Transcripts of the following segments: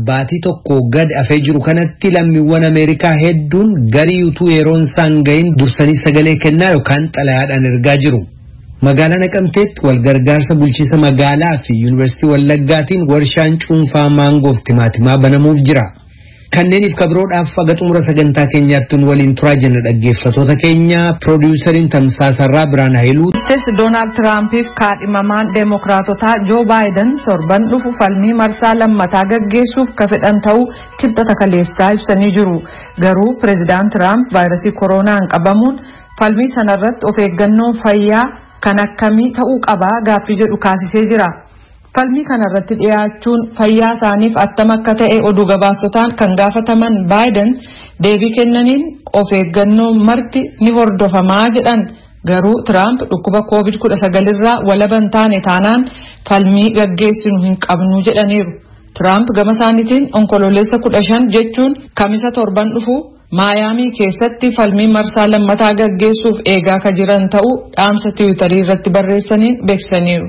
baatii tokko gad afee jiru kanatti lammiiwwan Ameerikaa hedduun garii utuu yeroon isaan gahin dursanii sagalee kennaa yookaan xalayaadhaan ergaa jiru. Magaalaa Naqamteetti walgargaarsa bulchiisa magaalaa fi Yuunivarsiitii Wallaggaatiin warshaan cuunfaa maangoof timaatimaa banamuuf jira. Kanneeniif kabiroodhaaf haga xumura sagantaa keenyaatti nu waliin turaa jenna dhaggeeffatoota keenya piroodiwusariin Tamsaasarraa Biraan Haayiluu. Pireezidaanti Doonaald Tiraampiif kaadhimamaan Deemokiraatotaa Joo Baayiden torban dhufu falmii marsaa lammataa gaggeessuuf ka fedhan ta'uu kibxata kaleessaa ibsanii jiru. Garuu Pireezidaant Tiraamp vaayirasii koronaan qabamuun falmii sanarratti of eeggannoon fayyaa kan akkamii ta'uu qabaa gaaffii jedhu kaasisee jira. Falmii kanarratti dhiyaachuun fayyaa isaaniif attam akka ta'e oduu gabaasotaan kan gaafataman Baayiden deebii kennaniin of eeggannoon marti ni hordofamaa jedhan. Garuu Tiraamp dhukkuba COVID-19 irraa walaba hin taane taanaan falmii gaggeessinu hin qabnu jedhaniiru. Tiraamp gama isaaniitiin onkololeessa 15 jechuun kamisa torban dhufu Maayaamii keessatti falmii marsaa lammataa gaggeessuuf eegaa ka jiran ta'uu dhaamsa tiwiitarii irratti barreessaniin beeksisaniiru.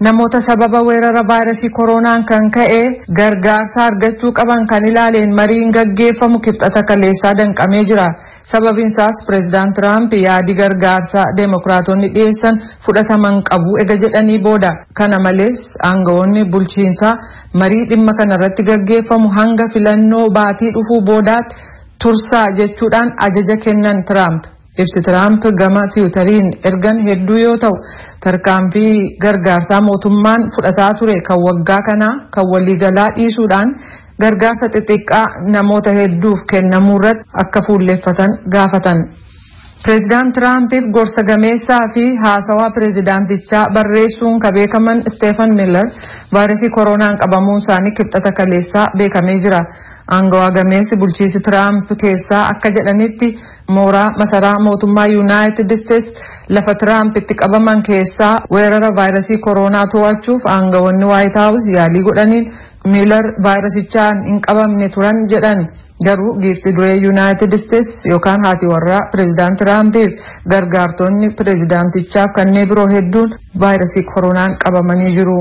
Namoota sababa weerara vaayirasii koronaan kan ka'e gargaarsa argachuu qaban kan ilaaleen mariin gaggeeffamu kibxata kaleessaa danqamee jira. Sababiin isaas Pireezidaant Tiraamp yaadi gargaarsa Deemokiraatonni dhiyeessan fudhataman qabu ega jedhanii booda. Kana malees aangawoonni bulchiinsaa marii dhimma kanarratti gaggeeffamu hanga filannoo baatii dhufuu boodaatti tursaa jechuudhaan ajaja kennan Tiraamp. Ibsi Tiraamp gama tiwutariin ergan hedduu yoo ta'u tarkaanfii gargaarsaa mootummaan fudhataa ture kan waggaa kanaa kan waliigalaa dhiisuudhaan gargaarsa xixiqqaa namoota hedduuf kennamuu irratti akka fuulleeffatan gaafatan. Pireezidaant Tiraampiif gorsa gameessaa fi haasawaa pireezidaantichaa barreessuun kan beekaman Steefan Miller vaayirasii koronaan qabamuun isaanii kibxata kaleessaa beekamee jira. Aangawaa gameessi bulchiinsi Tiraamp keessaa akka jedhanitti mooraa masaraa mootummaa Yuunaayitid Isteets lafa Tiraamp itti qabaman keessaa weerara vaayirasii koronaa to'achuuf aangawoonni Waayit Haawus yaalii godhaniin Miilar vaayirasichaan hin qabamne turan jedhan. Garuu giifti duree Yuunaayitid Isteets yookaan haati warraa pireezidaant Tiraampiif gargaartonni pireezidaantichaaf kanneen biroo hedduun vaayirasii koronaan qabamanii jiru.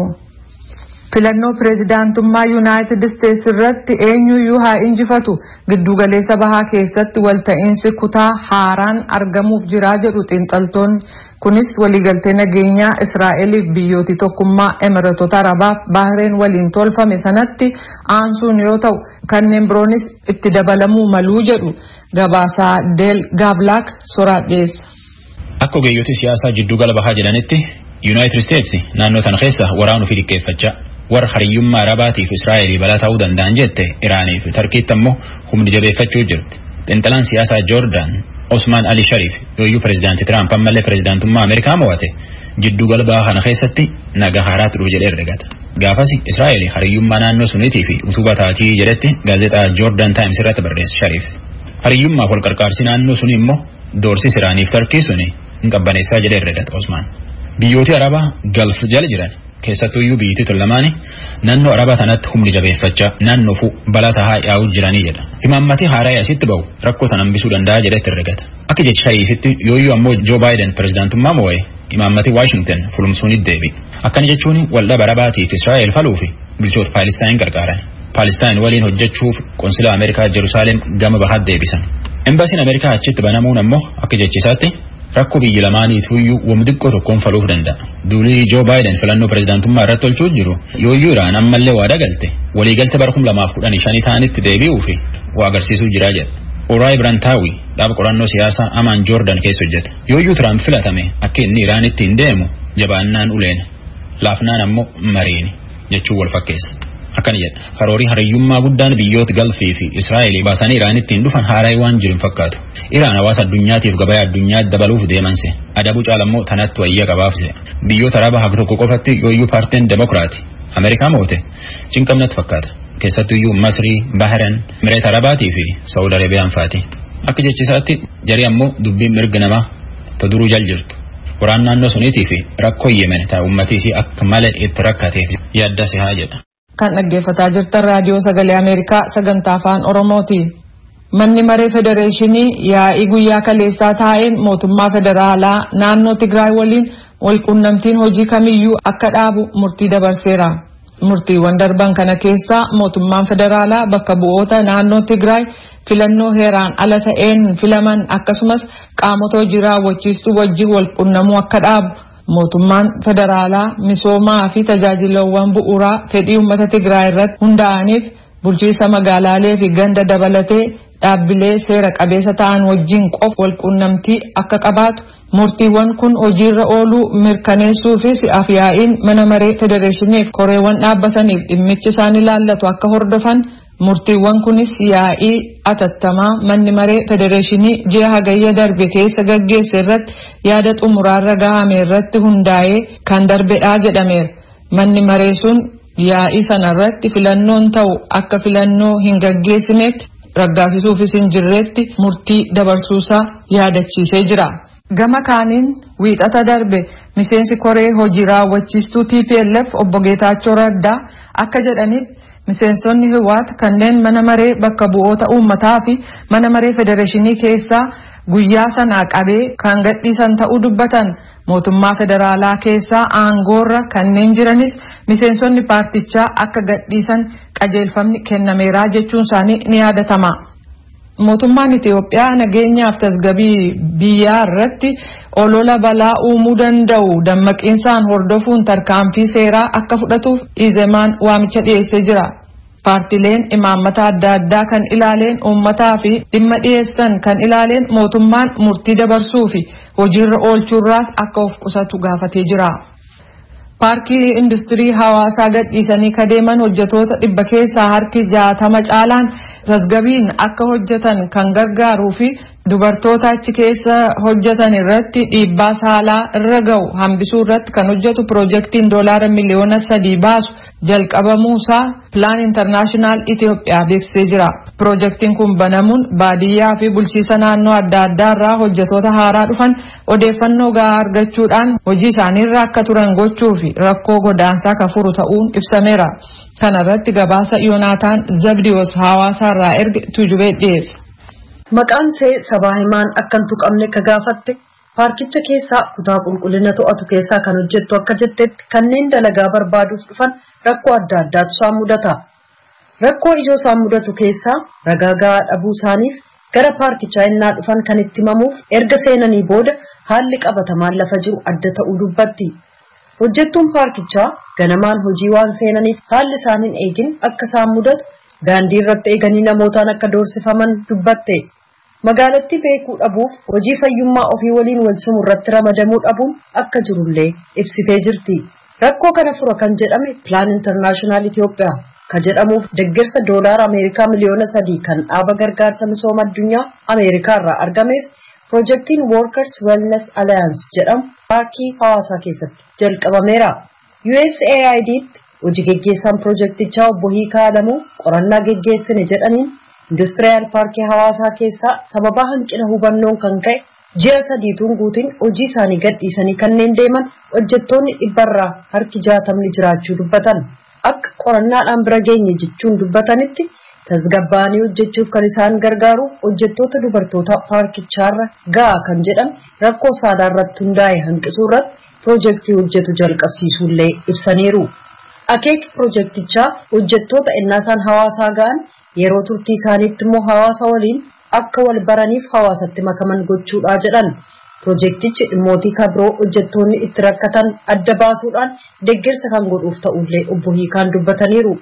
Filannoo pireezidaantummaa Yuunaayitid Isteets irratti eenyuyyuu haa injifatu giddugaleessa bahaa keessatti walta'iinsi kutaa haaraan argamuuf jira jedhu xiinxaltoonni. Kunis waliigaltee nageenyaa Israa'eliif biyyooti tokkummaa Emireetota Arabaaf Baahireen waliin tolfame sanatti aansuun yoo ta'u kanneen biroonis itti dabalamuu maluu jedhu gabaasaa Deel Gaablaak soraa dhiyeessa. Akka ogeeyyooti siyaasaa jiddugala bahaa jedhanitti Yuunaayitid Isteetsi naannoo tana keessa waraanuu fi liqqeeffachaa warra hariyyummaa Arabaatiif Israa'elii balaa ta'uu danda'an jette Iraanii fi Tarkiitti ammoo humni jabeeffachuu jirti. Xiinxalaan siyaasaa Joordaan Osmaan Ali Sharif yooyyuu pireezidaanti Tiraamp ammallee pireezidaantummaa Ameerikaa mo'ate jiddugala bahaa kana keessatti nagaa haaraatu dhufu jedhee herregata. Gaafas Israa'el hariyyummaa naannoo suniitii fi utubaa taatii jedhetti gaazexaa Joordaan Taayims irratti barreesse Sharif. Hariyyummaaf wal qarqaarsi naannoo suni immoo doorsis Iraaniif Tarkii suni hin qabbaneessaa jedhee herregata Osmaan. Biyyooti Arabaa Galf jala jiran keessattuyyuu biyyitti tun lamaani naannoo Arabaa tanatti humni jabeeffachaa naannoofu balaa tahaa yaa'uu jiranii jedha. Imaammati haaraa asitti bahu rakkoo tan hambisuu danda'a jedhetti herregata. Akka jecha Shariifitti yooyyuu ammoo Joo Baayiden pireezidaantummaa moo'e imaammati Waashington fulumsuun deebi. Akkana jechuun waldhaba Arabaatiif Israa'el faluufi bulchoota Paalestaayin gargaaran. Paalestaayin waliin hojjechuuf qonsila Ameerikaa Jerusaalem gama bahaatti deebisan. Embaasiin Ameerikaa achitti banamuun ammoo akka jechisaatti rakkoo biyyi lamaaniituyyuu wam xiqqoo tokkoon faluuf danda'a. Duulii Joo Baayiden filannoo pireezidaantummaa irratti tolchuu jiru yooyyuu Iraan ammallee waa dagalte waliigalte bara 2015 ta'anitti deebi'uu fi waa agarsiisuu jira jedha. Oraay Birantaawi dhaaba qorannoo siyaasaa Amaan Joordan keessa hojjeta. Yooyyuu Tiraamp filatame akka inni Iraanitti hin deemu jabaannaan uleen laafnaan ammoo mariini jechuun wal fakkeessa. Akkana jedha karoorii hariyyummaa guddaan biyyoota Galfii fi Israa'elii baasanii Iraanitti hin dhufan haaraa waan jiru hin fakkaatu. Iraan hawaasa addunyaatiif gabaa addunyaa dabaluuf deemanse adabuu caalammoo tanatti wayya qabaafse. Biyyoota Arabaa haga tokko qofatti yooyyuu paartiin Demokiraati Ameerikaa moote cinqamnatti fakkaata. Keessattuyyuu Masrii, Bahrain, Emireet Arabaatii fi Saawud Arabiyaan faati. Akka jechisaatti jarii ammoo dubbiin mirga namaa ta duruu jal jirtu. Waraan naannoo suniitii fi rakkoo Yemen ta'a uummatii isii akka malee itti rakkateef yaadda haa jedha. Kan dhaggeeffataa jirtan raadiyoo sagalee Ameerikaa sagantaa afaan Oromooti. Manni maree federeeshinii yaa'ii guyyaa kaleessaa taa'een mootummaa federaalaa naannoo Tigraay waliin walqunnamtiin hojii kamiyyuu akka dhaabu murtii dabarseera. Murtiiwwan darban kana keessaa mootummaan federaalaa bakka bu'oota naannoo Tigraay filannoo heeraan ala ta'een filaman akkasumas qaamota hojii raawwachiistuu wajjin wal qunnamuu akka dhaabu, mootummaan federaalaa misoomaa fi tajaajilawwan bu'uuraa fedhii uummata Tigraay irratti hundaa'aniif bulchiinsa magaalaalee fi ganda dabalatee dhaabbilee seera qabeessa ta'an wajjin qofa wal qunnamtii akka qabaatu, murtiiwwan kun hojiirra ooluu mirkaneessuufis afyaa'iin mana maree federeeshiniif koreewwan dhaabbataniif dhimmichi isaan ilaallatu akka hordofan, murtiiwwan kunis yaa'ii atattamaa manni maree federeeshinii ji'a Hagayya darbe keessa gaggeesse irratti yaada xumuraarra gahame irratti hundaa'ee kan darbedha jedhameera. Manni maree sun yaa'ii sanarratti filannoon ta'u akka filannoo hin gaggeessinetti raggaasisuufis hin jirretti murtii dabarsuusaa yaadachiisee jira. Gama kaaniin, Wiixata darbe miseensi koree hojii raawwachiistuu TPLF obbo Geetaachoo Raddaa akka jedhanitti, miseensonni Hiwaat kanneen mana maree bakka bu'oota uummataa fi mana maree federeeshinii keessaa guyyaa sanaa qabee kan gadhiisan ta'uu dubbatan. Mootummaa federaalaa keessaa aangoorra kanneen jiranis miseensonni paartichaa akka gadhiisan qajeelfamni kennameeraa jechuun isaanii ni yaadatama. Mootummaan Itiyoophiyaa nageenyaaf tasgabbii biyyaa irratti olola balaa uumuu danda'u dammaqiinsaan hordofuun tarkaanfii seeraa akka fudhatuuf Izemaan waamicha dhiyeessee jira. Paartileen imaammata adda addaa kan ilaaleen uummataa fi dhimma dhiyeessan kan ilaaleen mootummaan murtii dabarsuu fi hojiirra oolchuurraas akka of qusatu gaafatee jira. Paarkii industirii Hawaasaa gadhiisanii kadeeman hojjetoota 100 keessaa harki 60 caalaan tasgabbiin akka hojjetan kan gargaaruu fi dubartoota achi keessa hojjetan irratti dhiibbaa saalaa irra ga'u hambisuu irratti kan hojjetu piroojeektiin doolaara miliyoona 3 baasu jalqabamuusaa Pilaan Intarnaashinaal Itiyoophiyaa beeksisee jira. Piroojeektiin kun banamuun baadiyyaa fi bulchiisa naannoo adda addaa irraa hojjetoota haaraa dhufan odeeffannoo gahaa argachuudhaan hojii isaaniirra akka turan gochuu fi rakkoo godaansaa kan furu ta'uun ibsameera. Kana irratti gabaasa Yoonaataan Zabdiyoos Hawaasaarraa erge Tuujubee dhiyeessa. Maqaan see sabaa himaan akka hin tuqamne ka gaafatte, paarkicha keessaa kutaa qulqullina to'atu keessaa kan hojjettu akka jettetti, kanneen dalagaa barbaaduuf dhufan rakkoo adda addaatu isaan mudata. Rakkoo ijoo isaan mudatu keessaa ragaa gahaa dhabuu isaaniif gara paarkichaa innaa dhufan kan itti himamuuf erga seenanii booda haalli qabatamaan lafa jiru adda ta'uu dubbatti. Hojjettuun paarkichaa ganamaan hojii waan seenaniif haalli isaan hin eegin akka isaan mudatu, daandii irratti eeganii namootaan akka doorsifaman dubbatte. Magaalattii beekuu dhabuuf hojii fayyummaa ofii waliin wal simu irratti ramadamuu dhabuun akka jirullee ibsitee jirti. Rakkoo kana fura kan jedhame Pilaan Intarnaashinaal Itiyoophiyaa ka jedhamuuf deeggarsa doolaara Ameerikaa miliyoona 3 kan dhaaba gargaarsa misooma addunyaa Ameerikaa irraa argameef piroojeektiin Workers Wellness Alliance jedhamu paarkii Hawaasaa keessatti jalqabameera. USAIDtti hojii geggeessaan piroojeektichaa obbo Hiikaa Alamuu qorannaa geggeessine jedhaniin industiriyaal paarkii Hawaasaa keessaa sababa hanqina hubannoon kan ka'e ji'a sadiituun guutiin hojii isaanii gadhiisanii kanneen deeman hojjettoonni dhibbarraa harki 60ni jiraachuu dubbatan. Akka qorannaadhaan bira geenye jechuun dubbatanitti, tasgabbaa'anii hojjechuuf kan isaan gargaaru hojjettoota dubartoota paarkichaarra ga'a kan jedhan rakkoo saalaa irratti hundaa'e hanqisuu irratti piroojeektii hojjetu jalqabsiisuullee ibsaniiru. Akeeki piroojeektichaa hojjettoota ennaasaan Hawaasaa ga'an yeroo turtii isaaniitti immoo hawaasa waliin akka wal baraniif hawaasatti makaman gochuudha jedhan. Piroojeektichi dhimmootii kabiroo hojjettoonni itti rakkatan adda baasuudhaan deeggarsa kan godhuuf ta'ullee obbo Hiikaan dubbataniiru.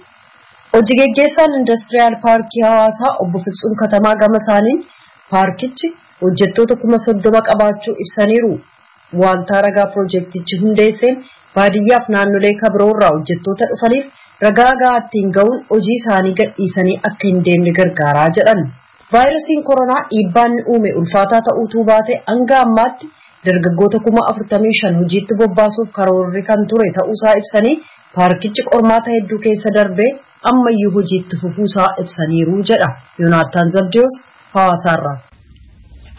Hojii geggeessaan indastiriyaal paarkii Hawaasaa obbo Fitsuun Katamaa gama isaaniin paarkichi hojjettoota 30,000 qabaachuu ibsaniiru. Waaltaa ragaa piroojeektichi hundeesseen baadiyyaaf naannolee kabiroo irraa hojjettoota dhufaniif ragaa gahaa ittiin ga'uun hojii isaanii gadhiisanii akka hin deemne gargaaraa jedhan. Vaayirasiin koronaa dhiibbaan uume ulfaataa ta'uutuu baate, hanga ammaatti dargaggoota 45,000 hojiitti bobbaasuuf karoorri kan ture ta'uusaa ibsanii, paarkichi qormaata hedduu keessa darbee ammayyuu hojiitti fufuusaa ibsaniiru jedha Yoonaataan Zabdiyoos Hawaasaarraa.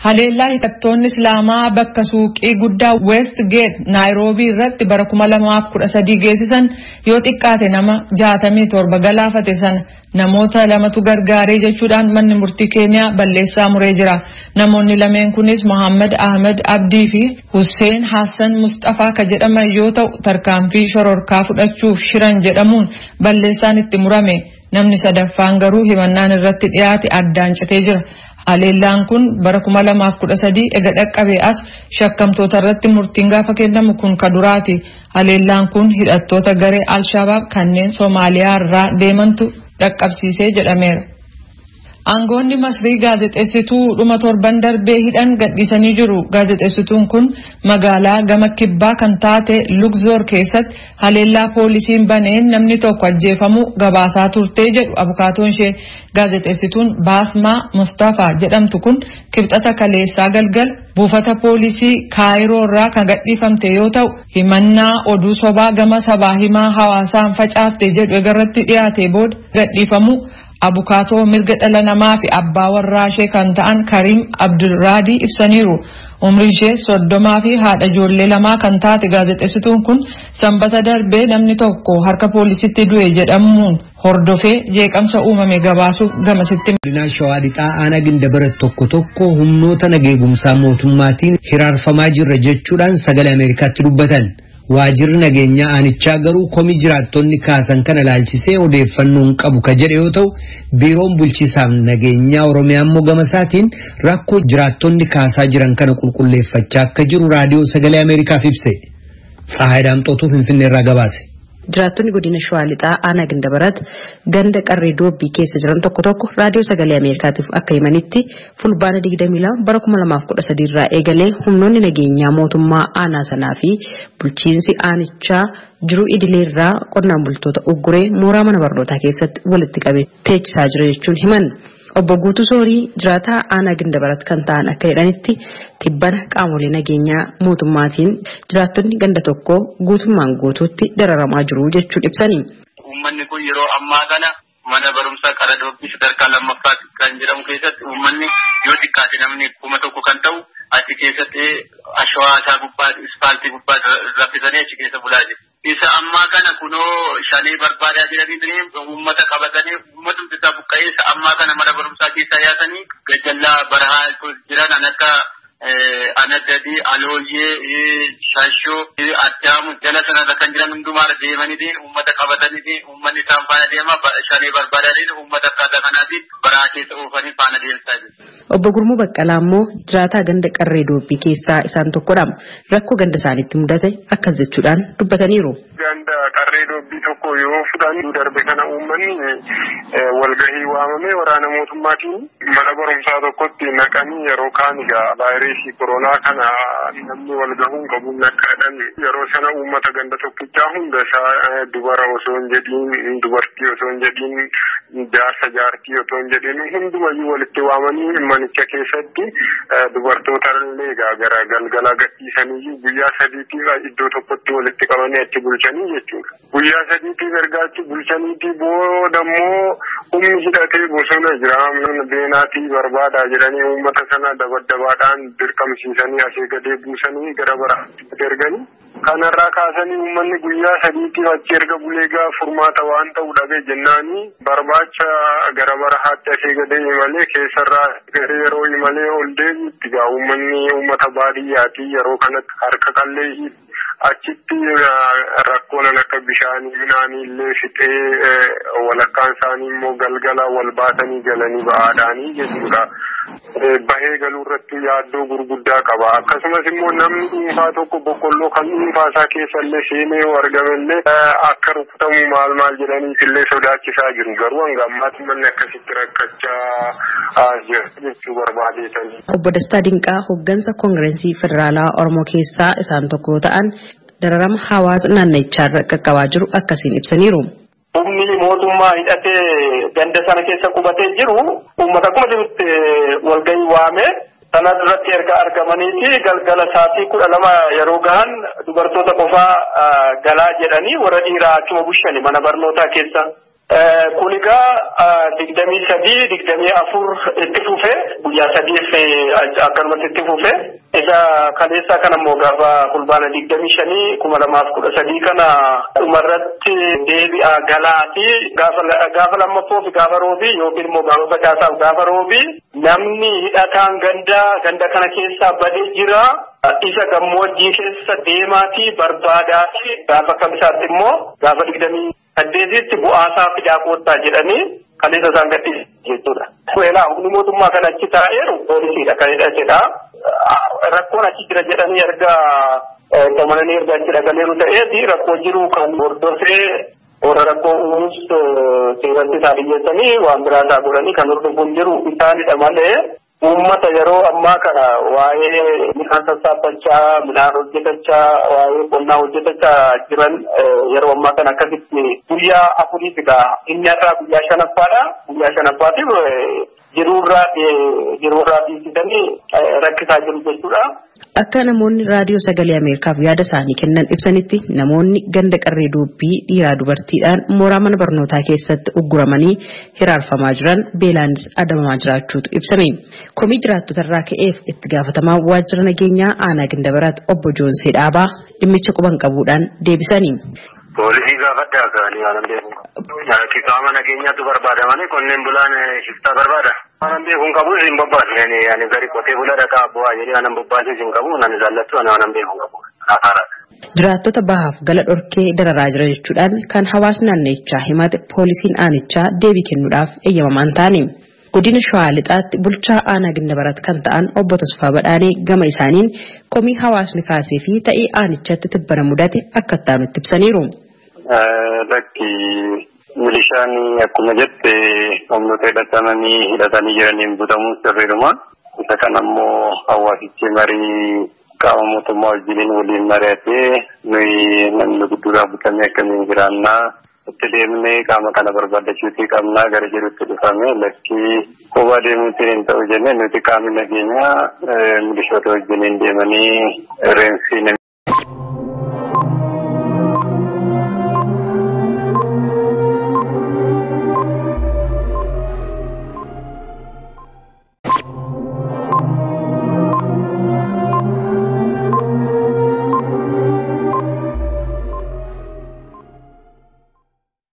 Haleellaa hidhattoonni Islaamaa bakka suuqii guddaa West Gate Naayiroobii irratti bara 2013 geessisan yoo xiqqaate nama 67 galaafate sana namoota lamatu gargaaree jechuudhaan manni murtii Keeniyaa balleessaa muree jira. Namoonni lameen kunis Mohaammed Ahmed Abdii fi Hussein Hassan Mustafaa ka jedhaman yoo ta'u, tarkaanfii shororkaa fudhachuuf shiran jedhamuun balleessaan itti murame. Namni sadaffaan garuu himannaan irratti dhiyaate addaan citee jira. Haleellaan kun bara 2013 ega dhaqqabee as shakkamtoota irratti murtiin gaafa kennamu kun ka duraati. Haleellaan kun hidhattoota garee Alshabaab kanneen Soomaaliyaa irraa deemantu dhaqqabsiisee jedhameera. Aangoonni Masrii gaazexeessituu dhuma torban darbee hidhan gadhiisanii jiru. Gaazexeessituun kun magaalaa gama kibbaa kan taate Lugzoor keessatti haleellaa poolisiin baneen namni tokko ajjeefamuu gabaasaa turtee jedhu abukaatoon ishee. Gaazexeessituun Baasmaa Mustafaa jedhamtu kun Kibxata kaleessaa galgal buufata poolisii Kaayiroo irraa kan gadhiifamte yoo ta'u, himannaa oduu sobaa gama sabaa himaa hawaasaan facaafte jedhu egarratti dhiyaate booda gadhiifamuu abukaatoo mirga dhala namaa fi abbaa warraa ishee kan ta'an Karim Abdulraadii ibsaniiru. Umrii ishee 30 fi haadha ijoollee 2 kan taate gaazexeessituun kun Sanbata darbee namni tokko harka poolisitti du'e jedhamuun hordofee jeeqamsa uumame gabaasuuf gamasitti. Godina Shawaa Lixaa aanaa Gindabarat tokko tokko humnoota nageegumsaa mootummaatiin hiraarfamaa jirra jechuudhaan Sagalee Ameerikaatti dubbatan. Waajirri nageenyaa aanichaa garuu komii jiraattonni kaasan kana ilaalchisee odeeffannoo hin qabu ka jedhe yoo ta'u, biiroon bulchiisaaf nageenyaa Oromiyaa immoo gama isaatiin rakkoo jiraattonni kaasaa jiran kana qulqulleeffachaa akka jiru Raadiyoo Sagalee Ameerikaaf ibse. Tsahaay Daamxootuu Finfinnee irraa gabaase. Jiraattonni godina Shawaa Lixaa aanaa Gindabarat ganda Qarree Doobbii keessa jiran tokko tokko Raadiyoo Sagalee Ameerikaatiif akka himanitti, Fulbaana 22 bara 2013 irraa eegalee humnoonni nageenyaa mootummaa aanaa sanaa fi bulchiinsi aanichaa jiruu idilee irraa qonnaan bultoota ugguree mooraa mana barnootaa keessatti walitti qabee teechisaa jira jechuun himan. Obbo Guutuu Soorii jiraataa aanaa Gindabarat kan ta'an akka jedhanitti, tibbana qaamolee nageenyaa mootummaatiin jiraattonni ganda tokkoo guutummaan guutuutti dararamaa jiru jechuun ibsani. Uummanni kun yeroo ammaa kana mana barumsaa Qara Doobbii sadarkaa lammaffaa kan jedhamu keessatti uummanni yoo xiqqaate namni 1000 kan ta'u achi keessatti ashawaa isaa gubbaa, ispaaltii gubbaa raffisanii achi keessa bulaa jiru. Isa ammaa kana kunoo shanee barbaadaa jiranii uummata qabatanii uummatumti isaa buqqa'ee isa ammaa kana mana barumsaa keessaa yaasanii gajjallaa barahaa jiran an akka Anaddadii, Alooyyee, Shashoo, Addaamu jala sanarra kan jiran hundumaarra deemanii uummata qabatanii uummanni isaan faana deema, shanee barbaadanii uummata akkaataa kanaatiin barahaa keessa oofanii faana deemsaa jiru. Obbo Gurmuu Baqqalaa immoo jiraataa ganda Qarree Doobbii keessaa isaan tokkodha. Rakkoo ganda isaaniitti mudate akkas jechuudhaan dubbataniiru. Ganda Qarree Doobbii tokko yoo fudhan, darbe kana uummanni walgahii waamamee waraana mootummaatiin mana barumsaa tokkotti naqanii, yeroo kaan egaa vaayirasii koronaa kana namni walgahuu hin qabu naqadhan. Yeroo sana uummata ganda tokkichaa hunda isaa, dubara osoo hin jedhiin, dubartii osoo hin jedhiin, jaarsa jaartii osoo hin jedhiin, hundumayyuu walitti waamanii manicha keessatti dubartoota illee egaa gara galgala gadhiisanii guyyaa 3tiif iddoo tokkotti walitti qabanii achi bulchanii jechuudha. Guyyaa 3tiif erga achi bulchaniitii booda immoo humni hidhatee bosona jira beenaatii barbaadaa jedhanii uummata sana dabaddabaadhaan dirqamsiisanii asii gadee buusanii gara baraatti erganii. Kanarraa kaasanii uummanni guyyaa 3tiif achi erga bulee gaa furmaata waan ta'u dhabee jennaanii barbaacha gara barahaatti asii gadee imalee keessarraa gara yeroo imalee ol deebiitti gaa uummanni uummata baadiyyaati, yeroo kanatti harka qalleeyyii, achitti rakkoon akka bishaanii midhaanii illee fixee walakkaan isaanii immoo galgala wal baatanii galanii ba'aadhaanii jechuudha. Bahee galuu irratti yaaddoo gurguddaa qaba. Akkasumas immoo namni dhuunfaa tokko boqqolloo kan dhuunfaa isaa keessa illee seenee yoo argame illee akka rukutamu maal maal jedhanii illee sodaachisaa jiru. Garuu hanga ammaatti manni akkasitti rakkachaa jira jechuu barbaadeetanii. Obbo Dastaa Dinqaa hooggansa Koongirensii Federaalaa Oromoo keessaa isaan tokko yoo ta'an, dararama hawaasa naannichaarra qaqqabaa jiru akkasiin ibsaniiru. Humni mootummaa hidhatee ganda sana keessa qubatee jiru uummata akkuma jirutti walgahii waamee sana irratti erga argamaniiti galgala sa'aatii 12 yeroo gahan dubartoota qofaa galaa jedhanii warra dhiiraa achuma bushani mana barnootaa keessa. Kun egaa 23, 24 itti fufe, guyyaa sadiif akkanumatti itti fufe. Isa kaleessaa kana immoo gaafa Fulbaana 25, 2013 kana dhumarratti deebi'aa galaa fi gaafa lammaffoo fi gaafa roobii yookiin immoo gaafa facaasaaf gaafa roobii namni hidhataan ganda kana keessaa badee jira. Isa gammoojjii keessa deemaatii barbaadaa fi gaafa kamisaatti immoo gaafa 28tti bu'aasaa fidaa koottaa jedhanii kaleessa isaan gadhiisan jechuudha. Eelaa humni mootummaa kan achi taa'eeru poolisiidha kan hidhatedha. Rakkoon achi jira jedhanii erga qamananii erga achi dhaqaniiru ta'eeti rakkoo jiru kan hordofee warra rakkoo uumuus seeratti isaa dhiyyeessanii waan biraa isaa godhanii kan hordofuun jiru isaanidha malee. Uummata yeroo ammaa kana waa'ee midhaan sassaabbachaa, midhaan hojjetachaa, waa'ee qonnaa hojjetachaa jiran yeroo ammaa kana akkasitti guyyaa afuriif egaa inni irraa guyyaa shanaffaadha. Guyyaa shanaffaatiif jiruurraa dhiisisanii rakkisaa jiru jechuudha. Akka namoonni raadiyoo sagalee Ameerikaaf yaada isaanii kennan ibsanitti namoonni ganda Qarree Doobbii dhiiraa dubartiidhaan mooraa mana barnootaa keessatti ugguramanii hiraarfamaa jiran beelaanis adabamaa jiraachuutu ibsame. Komii jiraattotarraa ka'eef itti gaafatamaa waajjira nageenyaa aanaa Gindabaraat obbo Joonsee Dhaabaa dhimmicha quban qabuudhaan deebisanii. Poolisii gaafadhaa ga'anii waan beeku. Qaama nageenyaatu barbaadamanii qonneen bulaan shiftaa barbaada. Waan beeku hin qabu hin bobbaasne ani gari qotee bulaa dhaqaa bu'aa jedhee waan bobbaasee hin qabu nani jaallattu ani waan beeku hin qabu. Jiraattota bahaaf gala dhorkee dararaa jira jechuudhaan kan hawaasni naannichaa himate poolisiin aanichaa deebii kennuudhaaf eeyyamamaa hin taane. Godina Shawaa Lixaatti bulchaa aanaa Gindabarat kan ta'an obbo Tasfaa Badhaanee gama isaaniin komii hawaasni kaasee fi ta'ii aanichatti tibbana mudate akka itti ibsaniiru. Lakki milishaan akkuma jette humnoota hidhatanii jiraniin butamuun sirriidhuma. Isa kana immoo hawaasichi marii qaama mootummaa wajjiniin waliin mari'atee nuyi namni gudduudhaa butamee akkamiin jiraannaa itti deemnee qaama kana barbaaddachuutii qabnaa gara jirutti dhufame lakkii kophaa deemuutiin hin ta'u jennee nuti qaamni nageenyaa milishoota wajjiniin deemanii reensi.